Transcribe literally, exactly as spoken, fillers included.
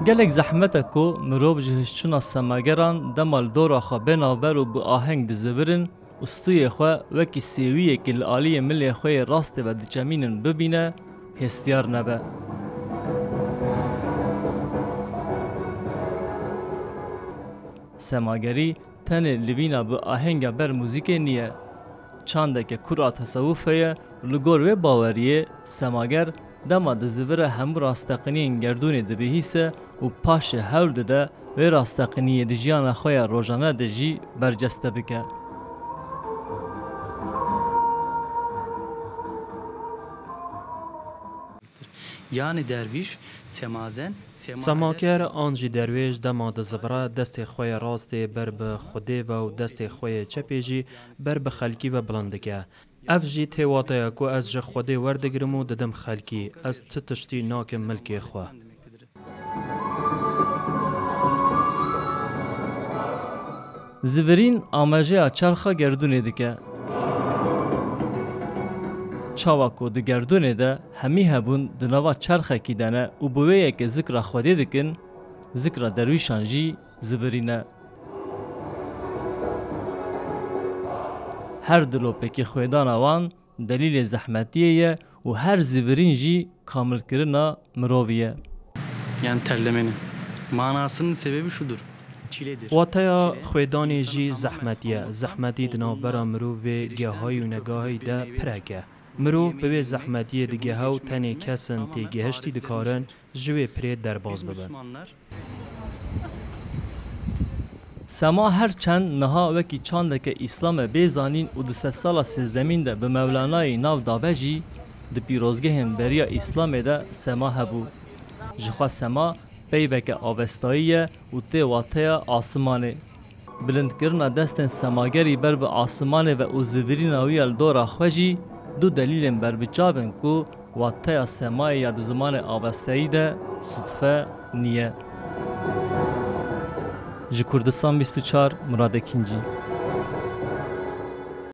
Gelek zehmet e ku mirov ji hişçûna semageran dema li dora xwe bê navber û bi aheng dizivirin û stûyê xwe wekî sêwiyekî li aliyê milê xwe yê rastê ve diçemînin bibîne, hêstiyar nebe. Semagerî tenê livîna bi ahenga ber muzîkê niye. Çandeke kûr a tesewufê ye û li gor wê baweriyê semager dema dizivire hemû rasteqiniyên gerdûnê dibihîse û paşê hewl dide wê rasteqiniyê di jiyana xwe ya rojane de jî berceste bike. Yani derviş, semazen, semager. Semaker an jî derwêş dema dizivire destê xwe yê rastê ber bi Xwedê ve û destê xwe yê çepê jî ber bi xelkî ve bilind dike. Ev jî tê wateya ku ez ji Xwedê werdigirim û didim xelkî, ez ti tiştî nakim milkê xwe. Zivirîn amajeya çerxa gerdûnê dike. Çawa ku di gerdûnê de hemî hebûn di nava çerxekî de ne û bi wê yekê zikra Xwedê dikin, zikra derwîşan jî zivirîn e. Her du lopekî xwêdana wan delîlê zehmetiyê ye û her zivirîn jî kamilkirina mirovî ye. Yani terlemenin. Manasının sebebi şudur. Çiledir. Wateya xwêdanê jî zehmet e. Zehmetî di navbera mirovê gehayî û negahayî de pirek e. Mirov bi wê zehmetiyê digehe û tenê kesên têgihiştî dikarin ji wê pirê derbas bibin. Sema her çend niha wekî çandeke Îslamê bê zanîn û di sedsala sêzdemîn de bi Mewlanayî nav dabe jî, di pîrozgehên beriya Îslamê de sema hebû. Jixwe sema peyveke avestayî ye û tê wateya asimanê. Bilindkirina destên semagerî ber bi asimanê ve û zivirîna wî ya li dora xwe jî du delîlên berbiçav in ku wateya semayê ya di zimanê avesteyî de sudfe niye. Ji Kurdistan bîst û çar, Murad Ekincî.